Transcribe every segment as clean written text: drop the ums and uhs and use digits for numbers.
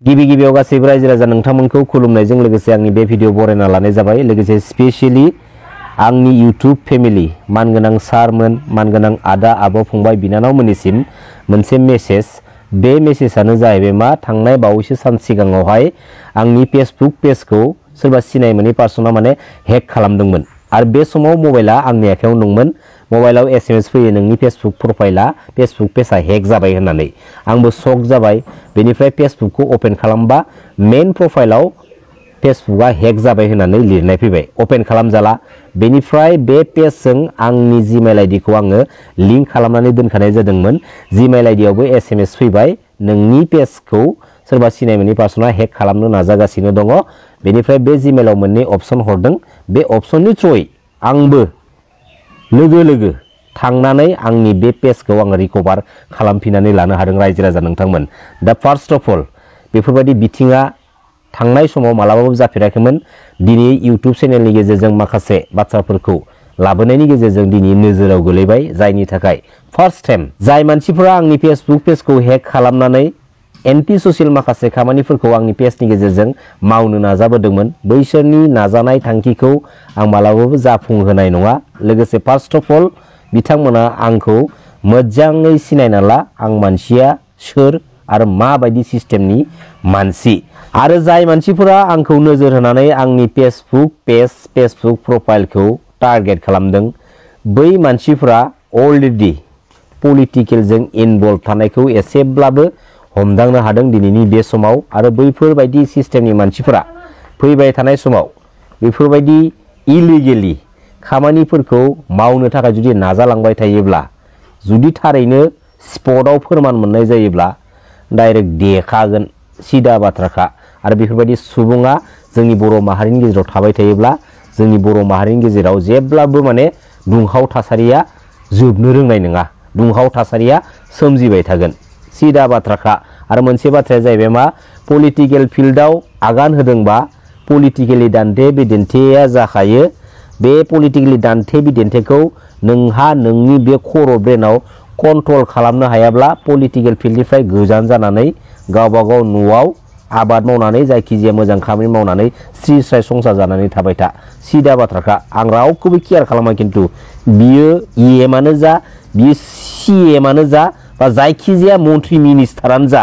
गिबि गिबियाव गासैबो रायजो राजा नोंथांमोनखौ खुलुमनायजों लोगोसे आंनि बे भिडिअ बरायना लानाय जाबाय। लोगोसे स्पेशली आंनि इउट्युब फेमिलि मानगोनां सारमोन, मानगोनां आदा आब' फंबाय बिनानावमोननिसिम मोनसे मेसेज। बे मेसेजआनो जाहैबाय मा, थांनाय बावैसो सान सिगाङावहाय आंनि फेसबुक पेजखौ सोरबा सिनाय मोनै पार्सना माने हेक खालामदोंमोन आरो बे समाव मबाइला आंनि आखायाव दंमोन। मबाइलाव SMS फैयो, नोंनि फेसबुक प्रफाइला, फेसबुक पेजआ हेक जाबाय होननानै। आंबो शक जाबाय। बेनिफ्राय फेसबुकखौ अपेन खालामबा मेन प्रफाइलाव फेसबुकआ हेक जाबाय होननानै लिरनाय फैबाय। अपेन खालामजाला। बेनिफ्राय बे पेजजों आंनि जिमेल आइडिखौ आङो लिंक खालामनानै दोनखानाय जादोंमोन। जिमेल आइडियावबो SMS फैबाय, नोंनि पेजखौ सोरबा सिनाय मोनै पार्सना हेक खालामनो नाजागासिनो दङ। बेनिफ्राय बे जिमेलाव मोननै अपसन हरदों। बे अपसननि थ्रुयै आंबो लोगो लोगो थांनानै आंनि बे पेजखौ आङो रिकभार खालामफिननानै लानो हादों रायजो राजा नोंथांमोन। दा फार्स्ट अफ अल बेफोरबायदि बिथिङा थांनाय समाव मालाबाबो जाफेराखैमोन। दिनै इउट्युब चेनेलनि गेजेरजों माखासे बाथ्राफोरखौ लाबोनायनि गेजेरजों दिनै नोजोराव गोलैबाय, जायनि थाखाय फार्स्ट टाइम जाय मानसिफोरा आंनि फेसबुक पेजखौ हेक खालामनानै एन्टि ससियेल माखासे खामानिफोरखौ आंनि पेजनि गेजेरजों मावनो नाजाबोदोंमोन, बैसोरनि नाजानाय थांखिखौ आं मालाबाबो जाफुंहोनाय नङा। लोगोसे फार्स्ट अफ अल बिथांमोना आंखौ मोजाङै सिनायना ला, आं मानसिया सोर आरो माबायदि सिस्टेमनि मानसि। आरो जाय मानसिफोरा आंखौ नोजोर होनानै आंनि फेसबुक पेज, फेसबुक प्रफाइलखौ टारगेट खालामदों, बै मानसिफोरा अलरेडि पलिटिकेलजों इनभल्भ थानायखौ एसेब्लाबो हमदांनो हादों दिनैनि बे समाव। आरो बैफोरबायदि सिस्टेमनि मानसिफोरा फैबाय थानाय समाव बेफोरबायदि इलिगेलि खामानिफोरखौ मावनो थाखाय जुदि नाजालांबाय थायोब्ला, जुदि थारैनो स्पटआव फोरमान मोननाय जायोब्ला डाइरेक्ट देखागोन, सिदा बाथ्राखा। आरो बेफोरबायदि सुबुङा जोंनि बर' माहारिनि गेजेराव थाबाय थायोब्ला जोंनि बर' माहारिनि गेजेराव जेब्लाबो माने दुंहाव थासारिया जोबनो रोंनाय नङा, दुंहाव थासारिया सोमजिबाय थागोन, सिदा बाथ्राखा। आरो मोनसे बाथ्राया जाहैबाय मा, पलिटिकेल फिल्डआव आगान होदोंबा पलिटिकेलि दान्थे बिदान्थेया जाखायो। बे पलिटिकेलि दान्थे बिदान्थेखौ नोंहा नोंनि बे खर' ब्रेनाव कन्ट्रल खालामनो हायाब्ला पलिटिकेल फिल्डनिफ्राय गोजान जानानै गावबा गाव न'आव आबाद मावनानै जायखिजाया मोजां खामानि मावनानै स्रि स्राय संसार जानानै थाबाय था, सिदा बाथ्राखा। आं रावखौबो केयार खालामा, खिन्थु बियो EMआनो जा, बियो CMआनो जा, बा जायखिजाया मन्त्रि मिनिस्टारानो जा,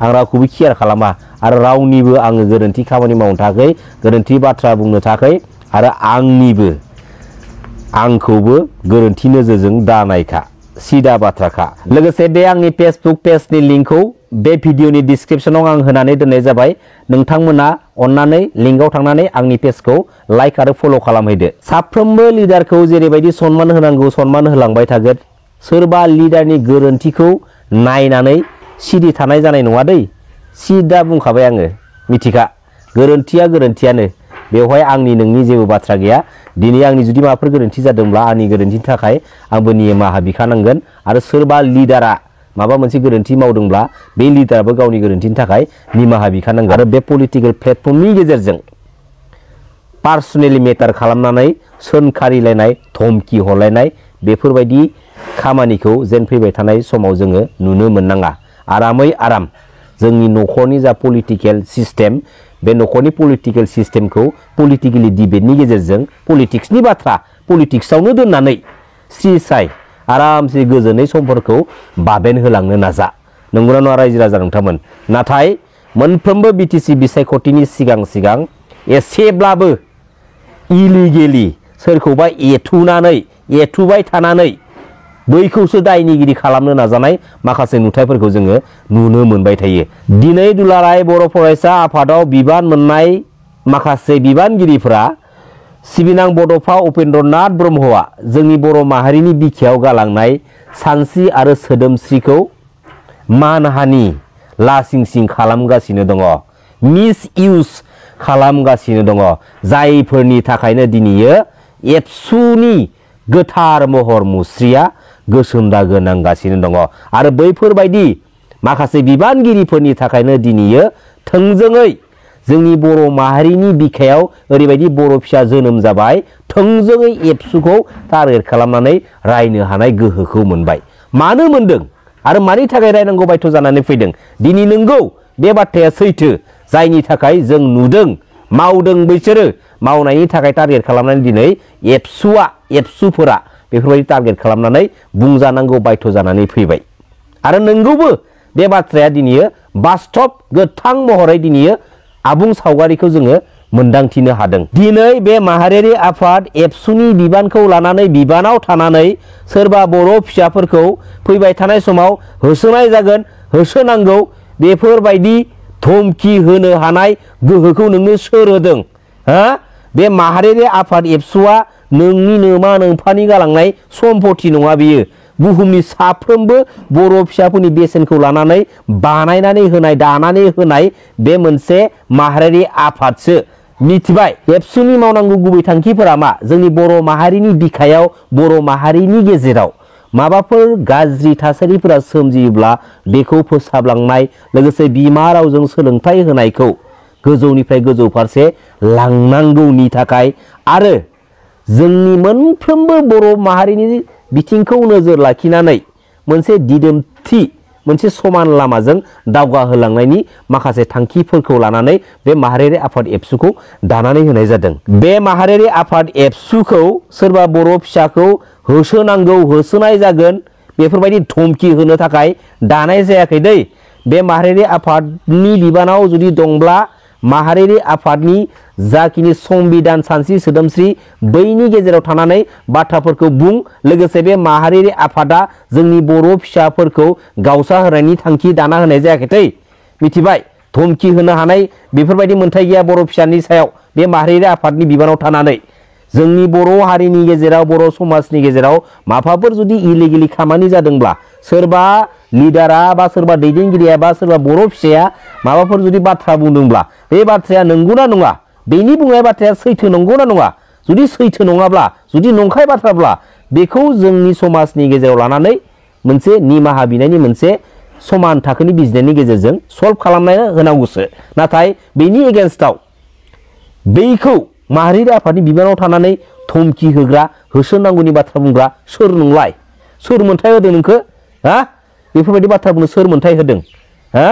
आं रावखौबो केयार खालामा। आरो रावनिबो आङो गोरोन्थि खामानि मावनो थाखाय, गोरोन्थि बाथ्रा बुंनो थाखाय आरो आंखौबो गोरोन्थि नोजोरजों दानायखा, सिदा बाथ्राखा। लोगोसे बे आंनि फेसबुक पेजनि लिंकखौ बे भिडिअनि डिसक्रिपसनाव आं होनानै दोननाय जाबाय। नोंथांमोना अननानै लिंकआव थांनानै आंनि पेजखौ लाइक आरो फल' खालामहैदो। साफ्रोमबो लिडारखौ जेरैबायदि सनमान होनांगौ सनमान होलांबाय थागोन। सोरबा लिडारनि गोरोन्थिखौ नायनानै सिरि थानाय जानाय नङा दै, सिदा बुंखाबाय आङो, मिथिखा। गोरोन्थिया गोरोन्थियानो, बेवहाय आंनि नोंनि जेबो बाथ्रा गैया। दिनै आंनि जुदि माबाफोर गोरोन्थि जादोंब्ला आंनि गोरोन्थिनि थाखाय आंबो निमाहा बिखानांगोन। आरो सोरबा लिडारा माबा मोनसे गोरोन्थि मावदोंब्ला बे लिडाराबो गावनि गोरोन्थिनि थाखाय निमाहा बिखानांगोन। आरो बे पलिटिकेल प्लेटफर्मनि गेजेरजों पार्सनेलि मेटार खालामनानै सोंखारिलायनाय, धमकि हरलायनाय, बेफोरबायदि खामानिखौ जेन फैबाय थानाय समाव जोङो नुनो मोननाङा। आरामै आराम जोंनि न'खरनि जा पलिटिकेल सिस्टेम, बे न'खरनि पलिटिकेल सिस्टेमखौ पलिटिकेलि डिबेटनि गेजेरजों पलिटिक्सनि बाथ्रा पलिटिक्सआवनो दोननानै स्रि स्राय आरामसे गोजोनै समफोरखौ बाबेन होलांनो नाजा। नंगौना नङा रायजो राजा नोंथांमोन? नाथाय मोनफ्रोमबो BTC बिसायख'थिनि सिगां सिगां एसेब्लाबो इलिगेलि सोरखौबा एथुबाय थानानै बैखौसो दायनिगिरि खालामनो नाजानाय माखासे नुथायफोरखौ जोङो नुनो मोनबाय थायो। दिनै दुलाराय बर' फरायसा आफादाव बिबान मोननाय माखासे बिबानगिरिफोरा सिबिनां बड'फा उपेन्द्रनाथ ब्रह्मआ जोंनि बर' माहारिनि बिखायाव गालांनाय सानस्रि आरो सोदोमस्रिखौ मानहानि लासिं सिं खालामगासिनो दङ, मिस इउज खालामगासिनो दङ, जायफोरनि थाखायनो दिनैयो एबसुनि गोथार महर मुस्रिया गोसोम दागो नांगासिनो दङ। आरो बैफोरबायदि माखासे बिबानगिरिफोरनि थाखायनो दिनैयो थोंजोङै जोंनि बर' माहारिनि बिखायाव ओरैबायदि बर' फिसा जोनोम जाबाय, थोंजोङै एबसुखौ टारगेट खालामनानै रायनो हानाय गोहोखौ मोनबाय। मानो मोनदों आरो मानि थाखाय रायनांगौ बायथ' जानानै फैदों? दिनै नंगौ बे बाथ्राया सैथो जायनि थाखाय जों नुदों मावदों बैसोरो मावनायनि थाखाय टारगेट खालामनानै दिनै एबसुफोरा बेफोरबायदि टारगेट खालामनानै बुंजानांगौ बायथ' जानानै फैबाय आरो नंगौबो बे बाथ्राया दिनै बास्तब गोथां महरै दिनै आबुं सावगारिखौ जोङो मोनदांथिनो हादों। दिनै बे माहारियारि आफाद एबसुनि बिबानखौ लानानै बिबानाव थानानै सोरबा बर' फिसाफोरखौ फैबाय थानाय समाव होसोनाय जागोन होसोनांगौ बेफोरबायदि धमकी होनो हानाय गोहोखौ नोंनो सोर होदों हा बे माहारियारि आफाद एबसुआ नोंनि नोमा नोंफानि गालांनाय सम्पति नङा बियो बुहुमनि साफ्रोमबो बर' फिसाफोरनि बेसेनखौ लानानै बानायनानै होनाय दानानै होनाय बे मोनसे माहारियारि आफादसो मिथिबाय। एबसुनि मावनांगौ गुबै थांखिफोरा मा जोंनि बर' माहारिनि बिखायाव बर' माहारिनि गेजेराव माबाफोर गाज्रि थासारिफोरा सोमजियोब्ला बेखौ फोसाबलांनाय लोगोसे बिमा रावजों सोलोंथाइ होनायखौ गोजौनिफ्राय गोजौ फारसे लांनांगौनि थाखाय आरो जोंनि मोनफ्रोमबो बर' माहारिनि बिथिंखौ नोजोर लाखिनानै मोनसे दिदोमथि मोनसे समान लामाजों दावगाहोलांनायनि माखासे थांखिफोरखौ लानानै बे माहारियारि आफाद एबसुखौ दानानै होनाय जादों। बे माहारियारि आफाद एबसुखौ सोरबा बर' फिसाखौ होसोनांगौ होसोनाय जागोन बेफोरबायदि धमकी होनो थाखाय दानाय जायाखै दै। बे माहारियारि आफादनि बिबानाव जुदि दंब्ला माहारियारि आफादनि जाखिनि संबिधान सानस्रि सोदोमस्रि बैनि गेजेराव थानानै बाथ्राफोरखौ बुं लोगोसे बे माहारियारि आफादा जोंनि बर' फिसाफोरखौ गावसा होनायनि थांखि दाना होनाय जायाखै मिथिबाय। धमकी होनो हानाय बेफोरबायदि मोन्थाय गैया बर' फिसानि सायाव बे माहारियारि आफादनि बिबानाव थानानै जोंनि बर' हारिनि गेजेराव बर' समाजनि गेजेराव माबाफोर जुदि इलिगेलि खामानि जादोंब्ला सोरबा लिडारा बा सोरबा दैदेनगिरिया बा सोरबा बर' फिसाया माबाफोर जुदि बाथ्रा बुंदोंब्ला बे बाथ्राया नंगौना नङा बेनि बुंनाय बाथ्राया सैथो नंगौना नङा जुदि सैथो नङाब्ला जुदि नंखाय बाथ्राब्ला बेखौ जोंनि समाजनि गेजेराव लानानै मोनसे निमाहा बिनायनि मोनसे समान थाखोनि बिजिरनायनि गेजेरजों सल्भ खालामना होनांगौसो। नाथाय बेनि एगेन्स्टआव बैखौ माहारियारि आफादनि बिबानाव थानानै धमकी होग्रा होसोनांगौनि बाथ्रा बुंग्रा सोर नंलाय सोर मोन्थाय होदों नोंखौ हा बेफोरबायदि बाथ्रा बुंनो सोर मोन्थाय होदों हा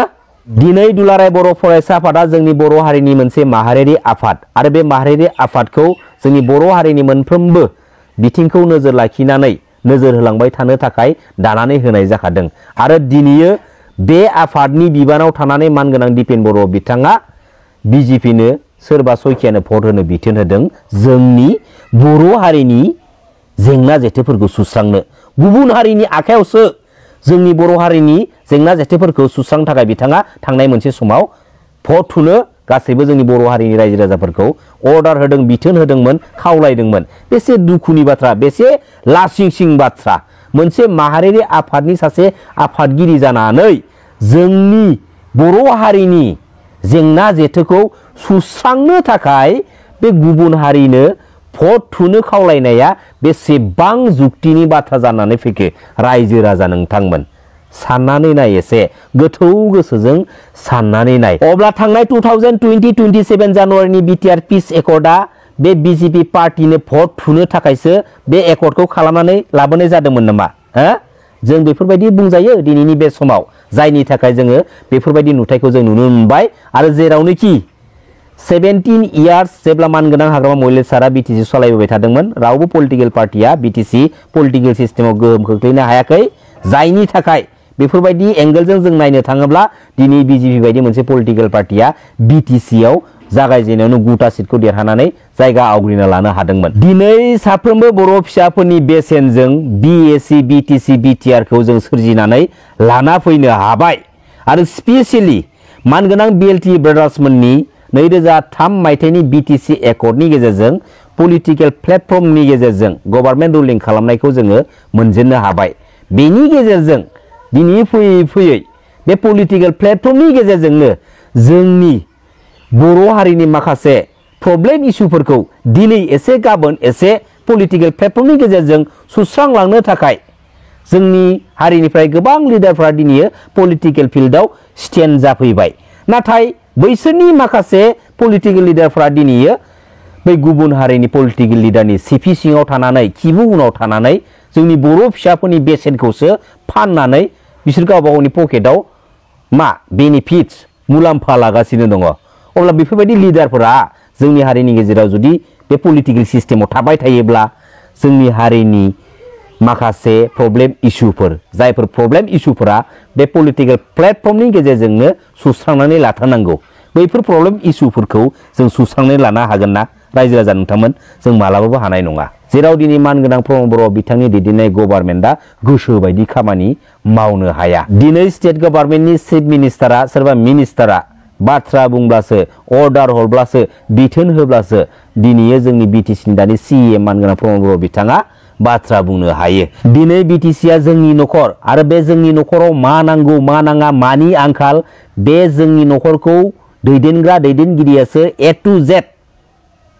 दिनै दुलाराय बर' फरायसा आफादा जोंनि बर' हारिनि मोनसे माहारियारि आफाद आरो बे माहारियारि आफादखौ जोंनि बर' हारिनि मोनफ्रोमबो बिथिंखौ नोजोर लाखिनानै नोजोर होलांबाय थानो थाखाय दानानै होनाय जाखादों आरो दिनै बे आफादनि बिबानाव थानानै मानगोनां दिपेन बर' बिथाङा बिजेपिनो सोरबा सयखियानो भट होनो बिथोन होदों जोंनि बर' हारिनि जेंना जेथोफोरखौ सुस्रांनो गुबुन हारिनि आखायावसो जोंनि बर' हारिनि जेंना जेथोफोरखौ सुस्रांनो थाखाय बिथाङा थांनाय मोनसे समाव भट थुनो गासैबो जोंनि बर' हारिनि रायजो राजाफोरखौ अर्डार होदों बिथोन होदोंमोन खावलायदोंमोन। बेसे दुखुनि बाथ्रा बेसे लासिंसिं बाथ्रा मोनसे माहारियारि आफादनि सासे आफादगिरि जानानै जोंनि बर' हारिनि जेंना जेथोखौ सुस्रांनो थाखाय बे गुबुन हारिनो भट थुनो खावलायनाया बेसेबां जुक्तिनि बाथ्रा जानानै फैखो रायजो राजा नोंथांमोन साननानै नाय एसे गोथौ गोसोजों साननानै नाय। अब्ला थांनाय 2027 जानुवारिनि बिटिआर पिस एकर्डआ बे बिजेपि पार्टीनो भट थुनो थाखायसो बे एकर्डखौ खालामनानै लाबोनाय जादोंमोन नामा हो जों बेफोरबायदि बुंजायो दिनैनि बे समाव जायनि थाखाय जोङो बेफोरबायदि नुथायखौ जों नुनो मोनबाय आरो जेरावनोखि 17 इयार्स जेब्ला मानगोनां हाग्रामा महिला सारा बिटिसि सालायबोबाय थादोंमोन रावबो पलिटिकल पार्टीया बिटिसि पलिटिकल सिस्टेमाव गोहोम खोख्लैनो हायाखै जायनि थाखाय बेफोरबायदि एंगेलजों जों नायनो थाङोब्ला दिनै बिजेपि बायदि मोनसे पलिटिकल पार्टीया बिटिसिआव जागायजेननायावनो 9टा सिटखौ देरहानानै जायगा आवग्रिना लानो हादोंमोन। दिनै साफ्रोमबो बर' फिसाफोरनि बेसेनजों बिएसि बिटिसि बिटिआरखौ जों सोरजिनानै लाना फैनो हाबाय आरो स्पेसियेलि मानगोनां बिएलटि ब्रादार्समोननि 2003 मायथाइनि बिटिसि एकर्डनि गेजेरजों पलिटिकल प्लेटफर्मनि गेजेरजों गभर्नमेन्ट रुलिं खालामनायखौ जोङो मोनजेननो हाबाय। बेनि गेजेरजों दिनै फैयै फैयै बे पलिटिकल प्लेटफर्मनि गेजेरजोंनो जोंनि बर' हारिनि माखासे प्रब्लेम इस्युफोरखौ दिनै एसे गाबोन एसे पलिटिकल प्लेटफर्मनि गेजेरजों सुस्रांलांनो थाखाय जोंनि हारिनिफ्राय गोबां लिडारफ्रा दिनै पलिटिकल फिल्डआव स्टेन्ड जाफैबाय। नाथाय बैसोरनि माखासे पलिटिकल लिडारफ्रा दिनै बै गुबुन हारिनि पलिटिकल लिडारनि सिफि सिङाव थानानै खिबु उनाव थानानै जोंनि बर' फिसाफोरनि बेसेनखौसो फाननानै बिसोर गावबा गावनि पकेटाव मा बेनिफिट्स मुलाम्फा लागासिनो दङ अब्ला बेफोरबायदि लिडारफोरा जोंनि हारिनि गेजेराव जुदि बे पलिटिकेल सिस्टेमाव थाबाय थायोब्ला जोंनि हारिनि माखासे प्रब्लेम इस्युफोर जायफोर प्रब्लेम इस्युफोरा बे पलिटिकेल प्लेटफर्मनि गेजेरजोंनो सुस्रांनानै लाथारनांगौ बैफोर प्रब्लेम इस्युफोरखौ जों सुस्रांनानै लानो हागोन ना रायजो राजा नोंथांमोन जों मालाबाबो हानाय नङा जेराव दिनै मानगोनां प्रमद बर' बिथांनि दैदेननाय गभर्नमेन्टआ गोसो बायदि खामानि मावनो हाया दिनै स्टेट गभर्नमेन्टनि चिफ मिनिस्टारा सोरबा मिनिस्टारा बाथ्रा बुंब्लासो अर्डार हरब्लासो बिथोन होब्लासो दिनै जोंनि बिटिसिनि दानि सिएम मानगोनां प्रमद बर' बिथाङा बाथ्रा बुंनो हायो दिनै बिटिसिआ जोंनि न'खर आरो बे जोंनि न'खराव मा नांगौ मा नाङा मानि आंखाल बे जोंनि न'खरखौ दैदेनग्रा दैदेनगिरियासो ए टु जेड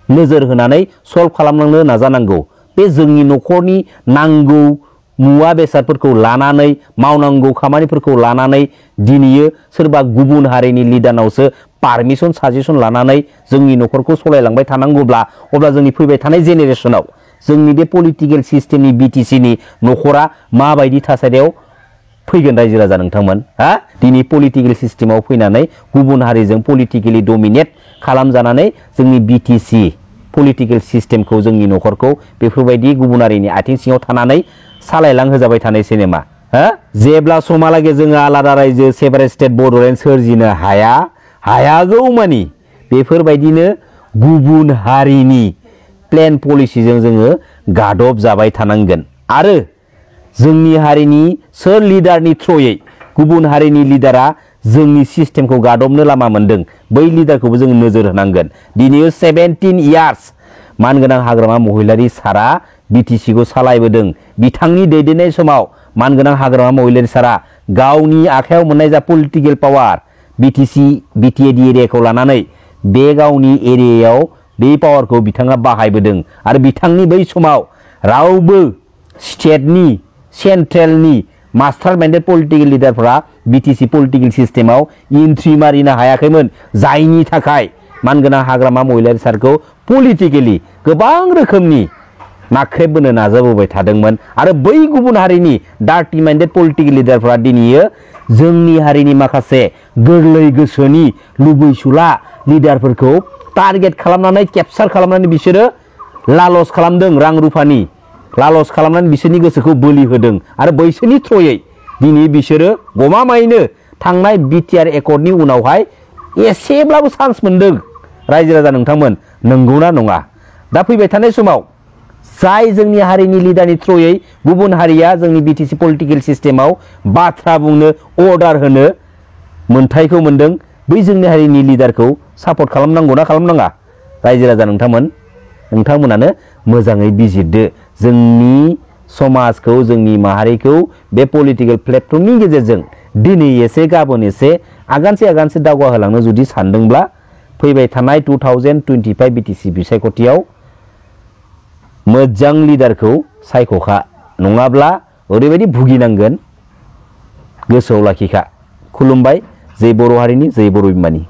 नोजोर होनानै सल्व खालामलांनो नाजानांगौ बे जोंनि न'खरनि नांगौ मुवा बेसादफोरखौ लानानै मावनांगौ खामानिफोरखौ लानानै दिनै सोरबा गुबुन हारिनि लिडारनावसो पारमिसन साजेसन लानानै जोंनि न'खरखौ सलायलांबाय थानांगौब्ला अब्ला जोंनि फैबाय थानाय जेनेरेसनाव जोंनि बे पलिटिकेल सिस्टेमनि बिटिसिनि न'खरा माबायदि थासारियाव फैगोन रायजो राजा नोंथांमोन हा दिनै पलिटिकेल सिस्टेमाव फैनानै गुबुन हारिजों पलिटिकेलि डमिनेट खालामजानानै जोंनि बिटिसि पलिटिकेल सिस्टेमखौ जोंनि न'खरखौ बेफोरबायदि गुबुन हारिनि आथिं सिङाव थानानै सालायलांहोजाबाय थानाय सिनेमा हा जेब्ला समालागै जोङो आलादा रायजो सेपारेट स्टेट बड'लेण्ड सोरजिनो हायागौ मानि बेफोरबायदिनो गुबुन हारिनि प्लेन पलिसिजों जोङो गादब जाबाय थानांगोन आरो जोंनि हारिनि सोर लिडारनि थ्रयै गुबुन हारिनि लिडारा जोंनि सिस्टेमखौ गादबनो लामा मोनदों बै लिडारखौबो जों नोजोर होनांगोन दिनै 17 इयार्स मानगोनां हाग्रामा महिलारि सारा बिटिसिखौ सालायबोदों बिथांनि दैदेननाय समाव मानगोनां हाग्रामा महिलारि सारा गावनि आखायाव मोननाय जा पलिटिकेल पावार बिटिसि बिटिएडि एरियाखौ लानानै बे गावनि एरियायाव बे पावारखौ बिथाङा बाहायबोदों आरो बिथांनि बै समाव रावबो स्टेटनि सेन्ट्रेलनि मास्टार माइन्डेड पलिटिकेल लिडारफोरा बिटिसि पलिटिकेल सिस्टेमाव एन्ट्रि मारिनो हायाखैमोन जायनि थाखाय मानगोनां हाग्रामा महिलारि सारखौ पलिटिकेलि गोबां रोखोमनि नाख्रेबबोनो नाजाबोबाय थादोंमोन आरो बै गुबुन हारिनि डार्टि माइन्डेड पलिटिकेल लिडारफोरा दिनै जोंनि हारिनि माखासे गोरलै गोसोनि लुबैसुला लिडारफोरखौ टारगेट खालामनानै केपचार खालामनानै बिसोरो लालस खालामदों रां रुफानि लालस खालामनानै बिसोरनि गोसोखौ बोलि होदों आरो बैसोरनि थ्रयै दिनै बिसोरो गमामायैनो थांनाय बिटिआर एकर्डनि उनावहाय एसेब्लाबो चान्स मोनदों रायजो राजा नोंथांमोन नंगौना नङा दा फैबाय थानाय समाव जाय जोंनि हारिनि लिडारनि थ्रयै गुबुन हारिया जोंनि बिटिसि पलिटिकेल सिस्टेमाव बाथ्रा बुंनो अर्डार होनो मोनथायखौ मोनदों बै जोंनि हारिनि लिडारखौ सापर्ट खालामनांगौना खालामनाङा रायजो राजा नोंथांमोनानो मोजाङै बिजिरदो जोंनि समाजखौ जोंनि माहारिखौ बे पलिटिकेल प्लेटफर्मनि गेजेरजों दिनै एसे गाबोन एसे आगानसे दावगाहोलांनो जुदि सानदोंब्ला फैबाय थानाय 2025 बिटिसि बिसायख'थियाव मोजां लिडारखौ सायख'खा नङाब्ला ओरैबायदि भुगिनांगोन गोसोआव लाखिखा खुलुमबाय जै बर' हारिनि जै बर' बिमानि